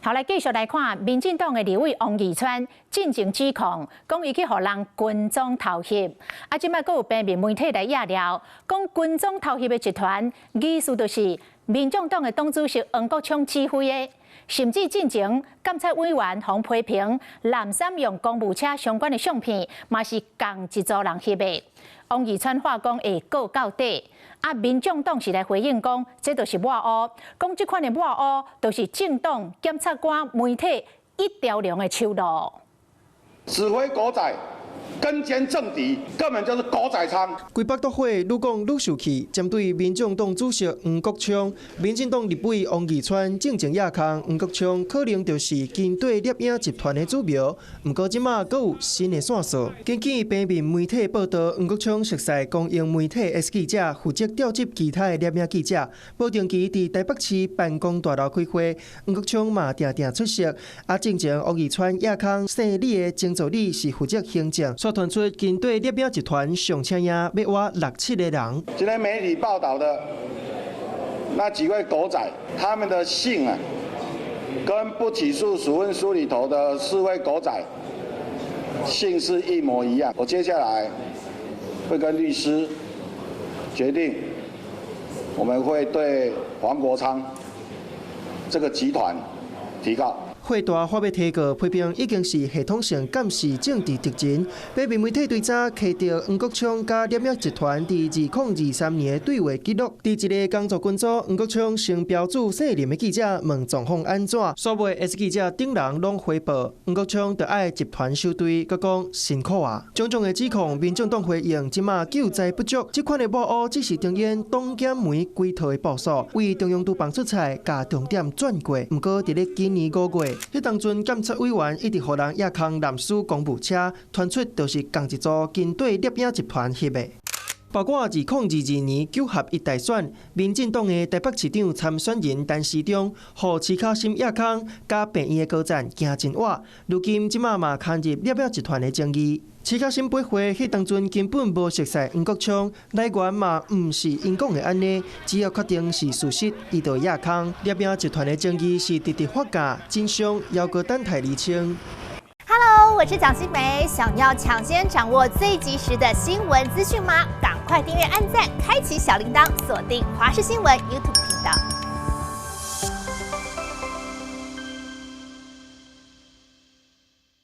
好，來繼續來看，民進黨的立委王義川進前指控，講伊去予人跟蹤偷翕。啊，這擺閣有平民媒體來掖料，講跟蹤偷翕的集團，疑似就是民眾黨的黨主席黃國昌指揮的，甚至進前監察委員予批評濫使用公務車相關的相片，嘛是仝一組人翕的。王義川話講會告到底。啊，民眾黨是來回應講，這就是抹烏，講這款的抹烏，就是政黨、檢察官、媒體一條龍的手路。指揮狗仔跟監政敵，根本就是狗仔倉。規腹都火，愈講愈受氣。針對民眾黨主席黃國昌、民進黨立委王義川進前掖空，黃國昌可能就是軍隊獵鷹集團的主謀。毋過這馬閣有新的線索。根據平面媒體報道，黃國昌熟似公營媒體 S 記者負責調集其他的獵鷹記者，無定期佇台北市辦公大樓開會，黃國昌嘛定定出席。啊，進前王義川掖空姓李的曾助理是負責行政。煞傳出軍隊獵鷹集團上請影欲挖六七個人。今天媒體報道的那幾位狗仔，他們的姓啊，跟不起訴處分書裡頭的四位狗仔姓氏一模一樣。我接下來會跟律師決定，我們會對黃國昌這個集團提告。火大話欲提告，批評已經是系統性監視政治敵人。平面媒體追查提著黃國昌佮獵鷹集團佇2023年的對話記錄，佇一个工作群組，黃國昌先標註姓林的記者問狀況按怎，煞尾 S 記者等人攏回報，黃國昌著愛集團收隊，閣講辛苦啊。種種的指控，民進黨回應，這馬救災不足，這款的抹烏只是重演黨檢媒規套的部署，為中央廚房出菜，共重點轉過。毋過佇咧今年5月，彼當陣監察委員一直予人掖空濫使公務車，傳出就是仝一組軍隊獵鷹集團翕的。包括2022年九合一大選，民進黨的台北市長參選人陳時中，予徐巧芯掖空，佮病院的高層行真倚，如今這馬嘛牽入獵鷹集團的爭議。徐巧芯掰回，彼當陣根本無熟似黃國昌，來源嘛毋是𪜶講的按呢，只要確定是事實，伊就掖空。獵鷹集團的爭議是直直發酵，真相猶閣等待釐清。 Hello，我是蔣新梅，想要搶先掌握最及時的新聞資訊嗎？趕快訂閱、按讚、開啟小鈴鐺，鎖定華視新聞 YouTube 頻道。